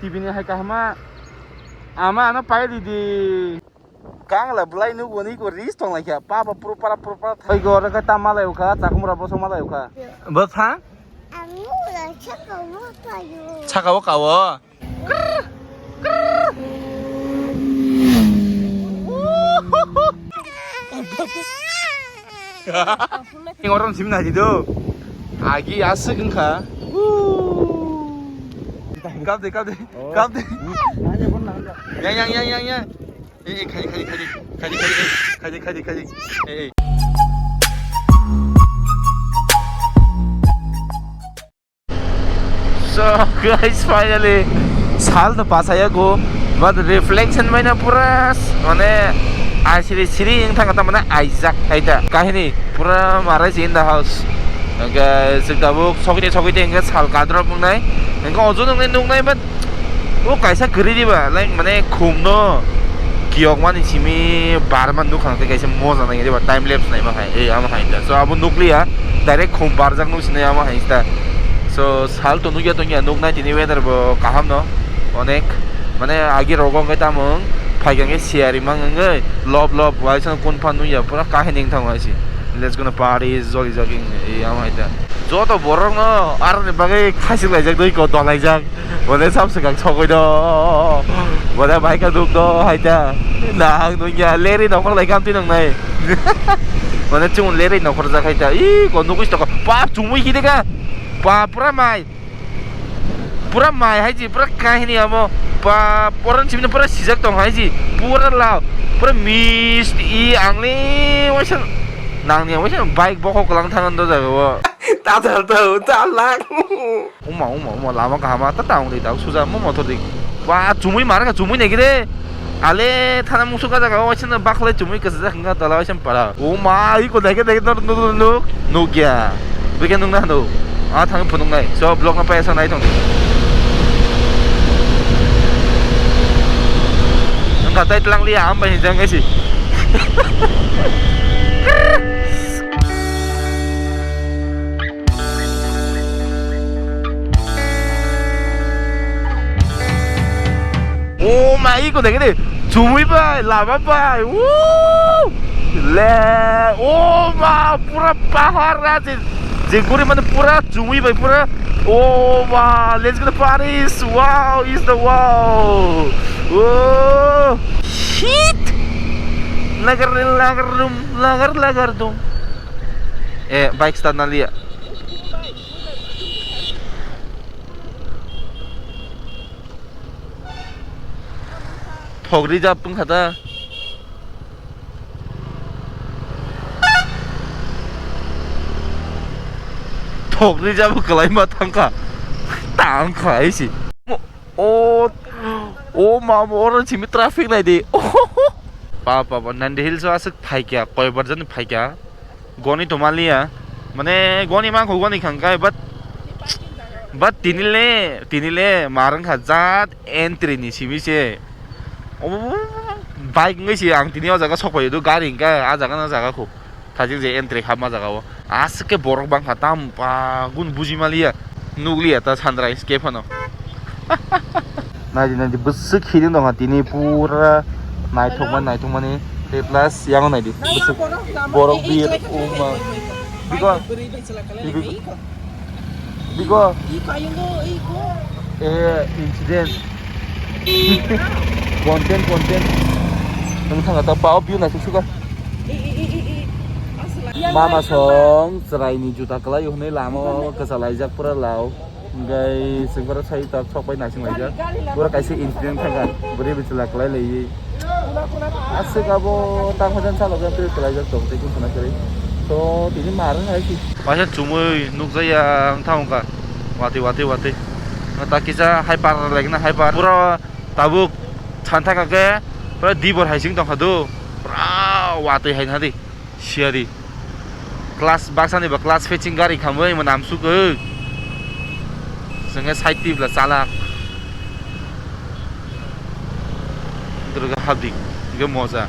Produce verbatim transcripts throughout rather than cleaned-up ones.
T V ni hai kahama. Ama ano pai di di. Kangla belai nuk wani ko ris tong laikha. Papa puru para puru para thai go raka ta malai ukha, takum ra boso malai ukha. Bo tha? Ang ula chaka wo kayo. Chaka wo kawo. Ing orang sim na di do. Agi asik engkha. Kap de, kap de, kap de. Yang, yang, yang, yang, yang. Eh, eh, khai, khai, khai, khai, khai, khai, khai, khai, khai, khai, eh, eh. So, guys, finally, sal to pasaya go, but reflection maina pura, mane, asiri siri yang thang kata mana Isaac, hai ta, kahini, pura marai si in the house. Guys, tabuk, sokite, sokite, enggak sal kadrop nungnai, enggak ojo nungnai, nungnai, but O kaisa kwrwi diba, like, mane, khumno kiyokmani simi barman nukha khe kaisa moja nai diba, time lapse naima hai, eh, ama hai da. So, abo nukliya, direct khum barjak nuk sinai ama hai da. So, sal to nukya tongya, nuknai tini weather bo kaham no, onek, mane, agi rogo wngkhe tamung, phaikha khe siyari mang wngwi, lob lob, waisa kun phan nukya, pura kahini wngthang hai si. Let's go na party, jogi jogi, eh, ama hai da. Joto borok no, aroni bagwi khasik laijak, doi ko dolaijak. Bole sab swkang sogwi do. Bole bai ka duk do hai ta. Na ang nung ya leri nokhor lai kam tinung nai. Bole chung leri nokhor jak hai ta. I ko nugui to ko. Pa chumui ki de ka. Pa pura mai. Pura mai hai ji pura kahini amo. Pa poran chimna pura sijak tong hai ji. Pura lao. Pura mist i angli waisa. Nang ni waisa bike bokok lang thangan do jaga o. Ta ta ta ta lang. Uma, uma, uma, lama kaham ta ta wngdi, ta suja mo motor di. Wa, chumui mar ka, chumui negi de. Ale, thana musu ka jaga, o, sina bakhle chumui ka jaga, hingga tala, o, sina para. Uma, iko dege, dege, no, no, no, no, nugya. Bike nung na, no. A, thang phunung nai. So, vlog na pa, esa nai thong. Nung ka tai tlang liya, am ba hinjang esi. Oh my, iko dege de. Chumui bai, lama bai. Woo! Le, oh ma, pura pahar na je, je guri mane pura chumui bai pura. Oh ma, let's go to Paris. Wow, is the wow. Oh, shit. Lagar, lagar dum, lagar, lagar dum. Eh, bike start na liya. Thok rijak wngkha ta. Thok rijak bo kwlai ma thangkha. Tangkha isi. O, o ma, oro simi traffic nai di. Pa, pa, pa, Nandi Hills o aswk phaikya, koibar jani phaikya. Goni to maliya, mane goni mangkho goni khangkai, but, but tini le, tini le marwng kha jat entry ni simi se. Obo bike wngwi se ang tini o jaga sok phai do, gari hwnkhe a jaga na jaga kho. Thajik je entry kha ma jaga o. Aswk khe borok bangkha tam pa gun buji maliya. Nukliya ta sunrise khe phano. Naidi, naidi, bwswk khiring tongkha tini pura naithokmani, naithokmani. Tei plus yang naidi, bwswk borok bir, uma. Biko, biko, biko. Eh, incident. Content, content. Nung thangkha ta pao view naithok suka. Mama song chwraini juta kwlai hwnwi lama o kwchalaijak pura lao. Hwnkhe chwng borok sai tok sok bai naising laijak. Borok kaisa incident thangkha. Bwrwi bwchwla kwlai laiwi. Aswk abo tang hojan salok jang twi kwlaijak tong tei kung khna kwrwi. To tini mar wng hai si. Waisa chumui nukjaya wng thang wngkha. Watwi watwi watwi. Ta kisa hai par lai gana hai par. Pura tabuk chan thangkha khe pura dibor hai sing tongkha do. Pura watwi hai nadi. Siyari. Class baksa ni ba class fetching gari khamwi mo nam suk. Senge side tip la chalak. Durga habdi. Ge moja.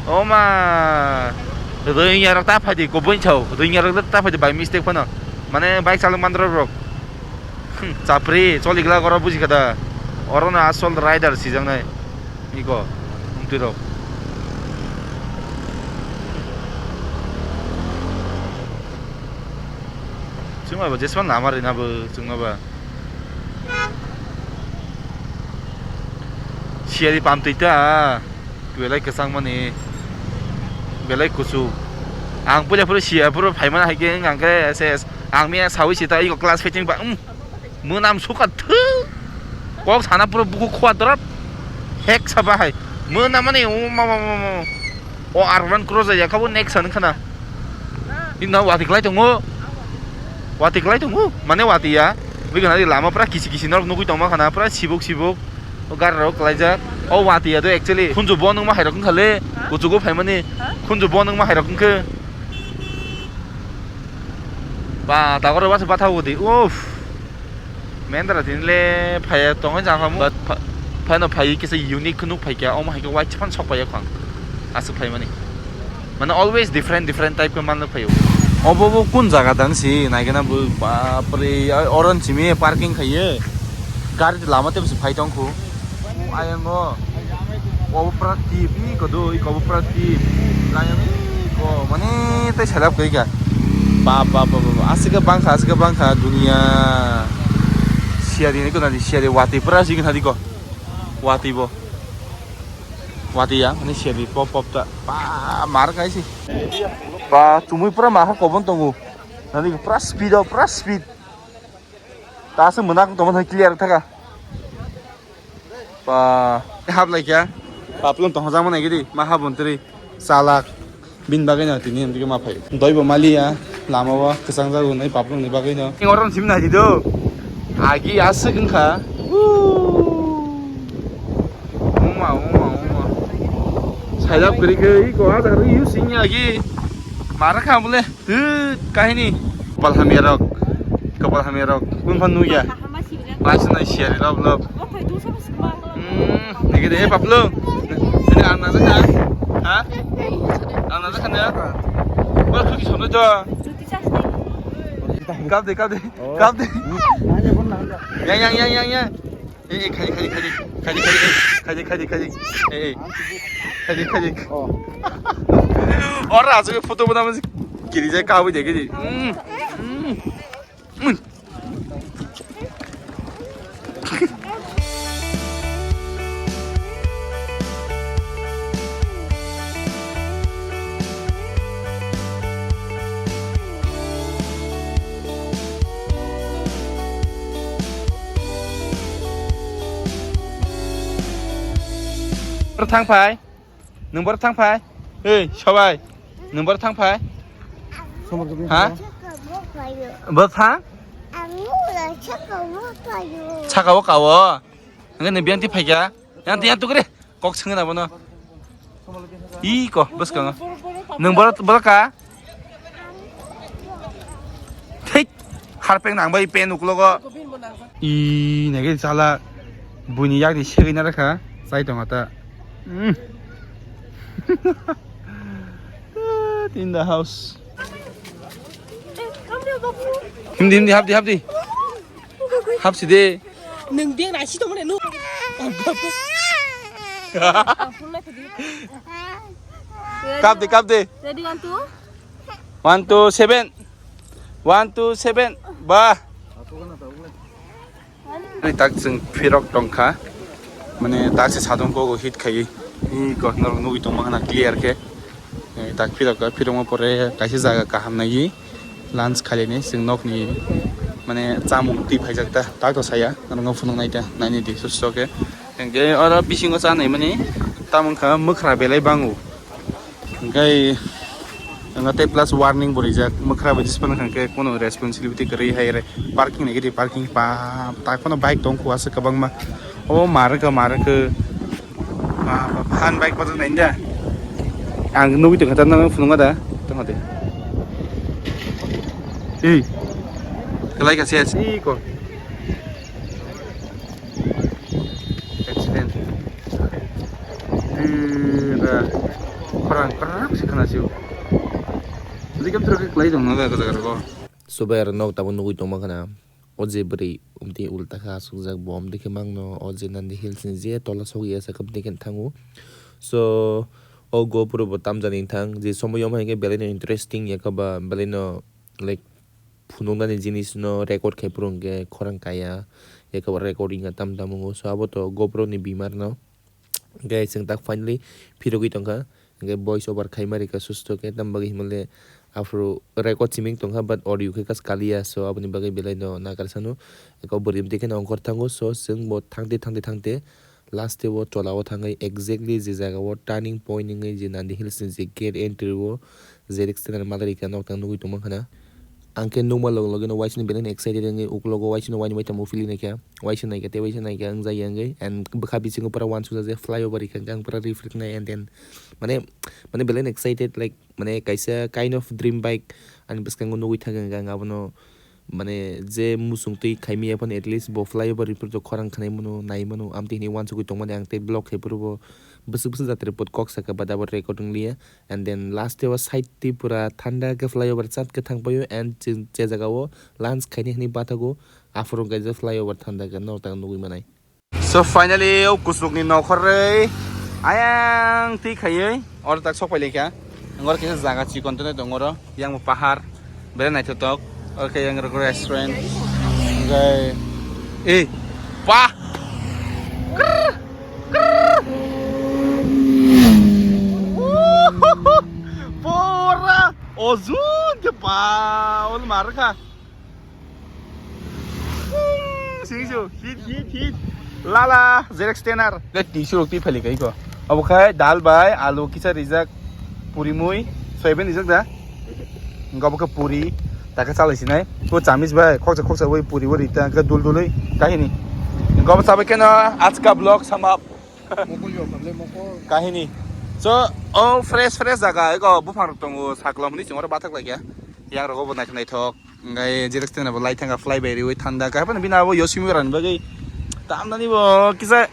Oma. Rwngya rok ta phaidi, kubun chao. Rwngya rok ta phaidi by mistake phano. Mane bike chalok mandra rok. Hmm, chapri, choli gla goro buji kada. Oro na asol rider sijaknai. Iko, umtwi rok. Chuma ba jesman lama rina bo chungma ba. Siyari pam twi ta. Belai kwchang mani. Belai kuchuk. Ang puila phuru siya phuru phaimana hai khe ang khe S S. Ang miya sawi sita iko class fetching ba. Um. Mwnam suka thu. Kok sana pura buku khua dorap. Hek saba hai. Mwnam mani o ma ma ma ma. O R one cross ya kabo next san khana. Inna wati klai tongo. Wati klai tongo. Mane wati ya. Bigana di lama pura kisi kisi norok nugui tongma khana pura sibuk sibuk. O gari rok klaijak. O wati ya do actually. Khunju bo nungma hai rok khale. Kuchugo phaimani. Khunju bo nungma hai rok khe. Ba, tagoro basa batha udi. Uff. Mendra tinle phaya tongo jang hamu. But pha-, phano phai kisa unique nuk phai kya. Omo hai khe white chaphan sok phai khang. Asuk phai mani. Mane always different, different type ke manlok phaio. Obo bo kun jaga dang si naigena bo bapre oron simi parking khaiye. Gari lama tebsi phai tongkhu. Ayango. Obo pura tip, iko do, iko bo pura tip. Layang iko, mane tei selap kai ka. Ba, ba, ba, ba, ba. Asika bangkha, asika bangkha, dunia. Siari ni ko nadi, siari wati pura sigi nadi ko. Wati bo. Wati ya, mane siari pop, pop ta. Ba, mar kai si. Ba, tumui pura maha kobon tongo. Nadi pura speed o, pura speed. Ta se mwnang tongma thang clear thaka. Pa, hap lai kya? Paplung tong jang mane gidi, ma hap bontri. Salak. Bin bagwi no tini amtike ma phai. Doi bo mali ya, lama o kwchang jago nai paplung ni bagwi no. Ing orom sim nai di do. Agi aswk wngkha. Uma, uma, uma. Sailap kwrwi khe, i ko ada ri yu sing ya gi. Mara kha bole. Tut, kahini. Kapal hamya rok. Kapal hamya rok. Kun phan nugya. Last night share love love. Hmm, nege de, eh, Pablo. Ini ang nasa kha? Ha? Ang nasa kha na? Wah, khuki sono jo. Kap de, kap de, kap de. Yang, yang, yang, yang, yang. Eh, eh, khaji, khaji, khaji. Khaji, khaji, eh. Khaji, khaji, khaji. Eh, eh. Khaji, khaji. Oh. Ora, asuk photo bana masi kiri jai kawi de kiri. Mm. Mm. Mm. Bor thang phai. Nung bor thang phai. Ei, sobai. Nung bor thang phai. Ha? Bor thang? Saka o kawo. Nang ni biang ti phai kya? Yang ti yang tu kre. Kok sengna bono. I ko, bwskango. Nwng borok, borok ka? Thik, harpeng nang bai pen uklogo. I, nege chala. Buini yak di segwi na rakha. Chai tongo ta. Mm. In the house. Himdi, himdi, hapdi, hapdi. Hapsi de. Nung dia nasi to mana nu? Kap de, kap de. Ready, one, two. One, two, seven. One, two, seven. Bah. Ani tak chwng phirok tongkha. Mane tak se sadon kogo hit khai. I ko norok nugui tongma hana clear khe. Eh, tak phirok ka, phirokma pore kaisa jaga kaham nai lunch khailani chwng nokni mane chamung twi phaijak ta, tak to saya norokno phunuknai ta naini di susto khe. Hwnkhe oro bisingo chanai mani tamo wngkha mwkhra belai bango. Hwnkhe wngkha tei plus warning bo rijak mwkhra bai dispan wngkha hwnkhe kono responsibility kwrwi hai re parking ni gidi parking pa tak phano bike tongkho aswk kwbangma. O marwkha, marwkha. Ba, ba, phan bike kotor nai da. Ang nugui tongkha, tamo phunukma da. Tongkha de. Ei. Kalai ka ses. Iko. Accident. Dira. Khorang, khorang si khana siu. Jikam throke klai tong na jaga jaga ko. Sobai aro nok tabo nugui tongma khana. O je bwrwi umtwi ulta khe asukjak bo umtwi khe mangno o je Nandi Hills ni je tola sogwi ya sakha umtwi khe thango. So o GoPro bo tamjani thang je somoyo hai khe belai no interesting ya khe ba belai no like phunuknani jinis no record khai phuru hwnkhe khorang kaya ya khe ba recording ya tam tam wngo. So abo to GoPro ni bimar no. Hwnkhe chwng tak finally phirogwi tongkha. Hwnkhe voice over khaima rikha susto khe, tamo bagwi himle aphuru record siming tongkha, but audio khe kas kaliya, so aboni bagwi belai no nakar sano. Eko bwrwi mtwi kheno ongkhor thango, so chwng bo thangte, thangte, thangte last o tola o thangwi exactly je jaga o turning point wngwi je Nandi Hills ni je gate entry o Zerek Standard malari kha nok tang nugwi tongma khana. Ang khe nukma log logino waisino belai no excited wngwi uklogo waisino waini waitamo feeling naikha, waisa naikha tei waisa naikha wngjakya wngwi, and bwkha bisingo pura uansukjak je flyover rikha hwnkhe ang pura reflect nai, and then mane, mane belai no excited, like, mane kaisa kind of dream bike ani bwskango nugwi thangkha hwnkhe ang abono, mane, je muchung twi khaimaya phano at least bo flyover ripor to khorang khnai mano, nai mano, amtwi hinwi uansugwi tongmani ang tei vlog khai phuru bo bwswk bwswk jatra report kok sakha, but abo record wngliya. And then last o side twi pura thanda khe flyover chat khe thang paio, and je, je jaga o lunch khaini hinwi bathago, aphuru kaisa flyover thanda khe norok tang nugwi manai. So finally o kuchukni nokhorwi ayang twi khaiwi oro tak sok pailai kha. Ang oro kisa jaga chikon tonwi tongo oro, yang bo pahar. Belai naithotok. Oke, yang rok restaurant. Oke. Eh, pa. Pura ozun ke pa, ol marka. Singsu, hit, hit, hit. Lala, Zerek Standard. Le tissue rok twi phali kai ko. Abo khai dal bai alu kisa rijak, puri mui, soyabin rijak da. Engko abo khe puri, ta khe chalai sinai. Ko chamis bai khoksa khoksa bai puri bo rita, engko dul dului kahini. Engko abo chabai keno ajka vlog samap. Mokol yo, kable mokol. Kahini. So, o fresh fresh jaga, eko buphang rok tongo, saklam ni chungaro bathak laikya. Yang rogo bo naithok naithok. Ngai Zerek Standard bo lai thangkha, fly bai riwi thanda. Khe bini abo Yoshimura ni bagwi tamnani bo kisa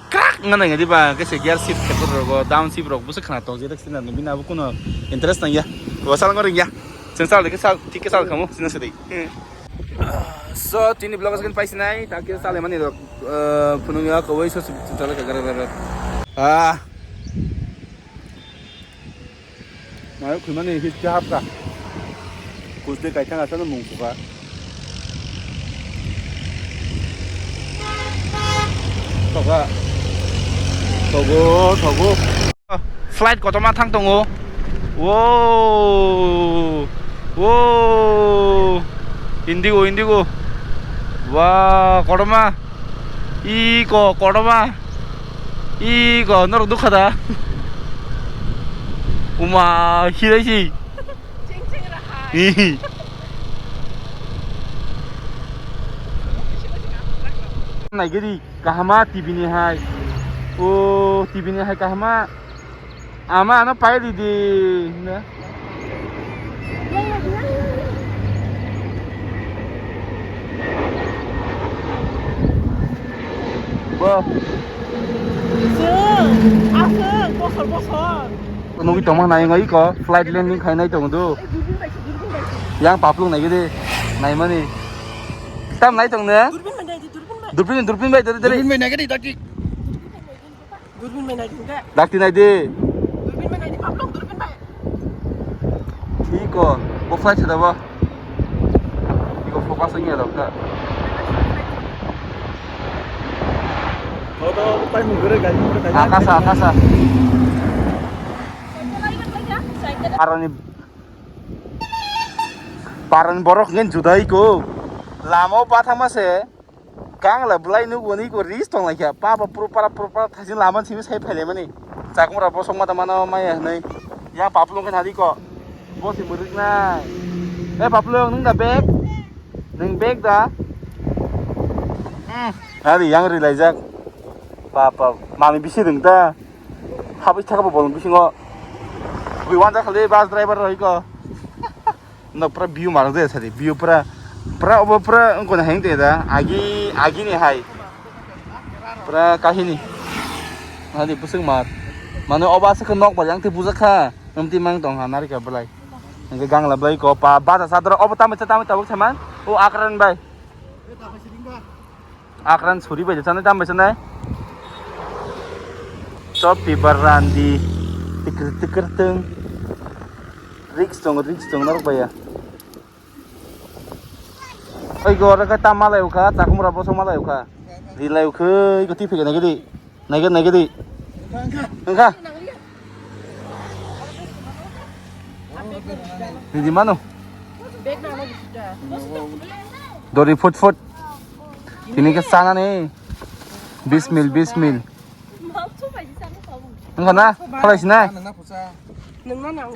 krak wngna nangya diba, kisa gear shift khe rogo, down shift rok bwswk khna tong Zerek Standard ni, bini abo kuno interest nangya. Bo salngo ringya. Chwng sal de khe sal, thik khe sal khamu, sina sidi. So, tini vlog aswk paisi nai, tak khe sale mani rok, eh, phunung ya kawai so sal khe gara gara. Ah. Mai khumani hit khe hapka. Kusde kaithang asano mung phuka. Thoga. Thogo, thogo. Flight kotorma thang tongo. Wo. Wo. Indigo, Indigo. Wa, kotorma. Iko, kotorma. Iko, norok dukha da. Uma, hirai si. Ching ching ra hai. Ih. Naigiri kahama T V ni hai. O T V ni hai kahama. Ama ano pai di di. Na. Bo. Aswk, aswk, bosor, bosor. Nugui tongma nai wngwi ko, flight landing khainai tong du. Yang paplung nai gede, nai mani. Tam nai tong ne? Durpin bai nai di, durpin bai. Durpin, durpin bai, dere, dere. Durpin bai nai gede, daki. Durpin bai nai di, de. Dakti nai di. Durpin bai nai di, paplung, durpin bai. Iko, bo flight sada ba. Iko focus ngi rok ta. Todo, pai mung gere gai, mung gere gai. Akasa, akasa. Aroni, parani borok ngen judai ko. Lama o pathama se. Kangla bwlai nuk bo niko ris tong laikha. Papa puro para puro para thajin laman simi sai phaile mani. Chakmura bosong mata mano maya hwnwi. Yang paplung khe nadi ko. Bo se mwrwk nai. Eh paplung nung da bag? Nung bag da? Hmm. Nadi yang ri laijak. Papa mami bisi ding ta. Habis thaka bo bolong bisingo. Bui wanja khali bus driver roi ko. No pura view marok de sadi view pura pura obo pura wngkona heng de da agi agi ni hai pura kahini. Hadi bwswk mar mane obo aswk khe nok bar yang tei bujak kha. Amtwi mang tong ha narikha bwlai. Hingke gangla bai ko pa baja sadra obo tamai tamai tabuk saman. O akran bai. Akran suri bai jana tamai sanai. Chopi barandi tikir tikir tung. Riks tong riks tong norok baya. Oi go ora ka tama lai uka, takum ra boso ma lai uka. Ri lai uka, iko tipi ka nagidi. Nagidi nagidi. Engka. Ridi mano. Dori foot foot. Tini ke sana ni. Bismil bismil. Engka na, phalai sinai. Nungna nang.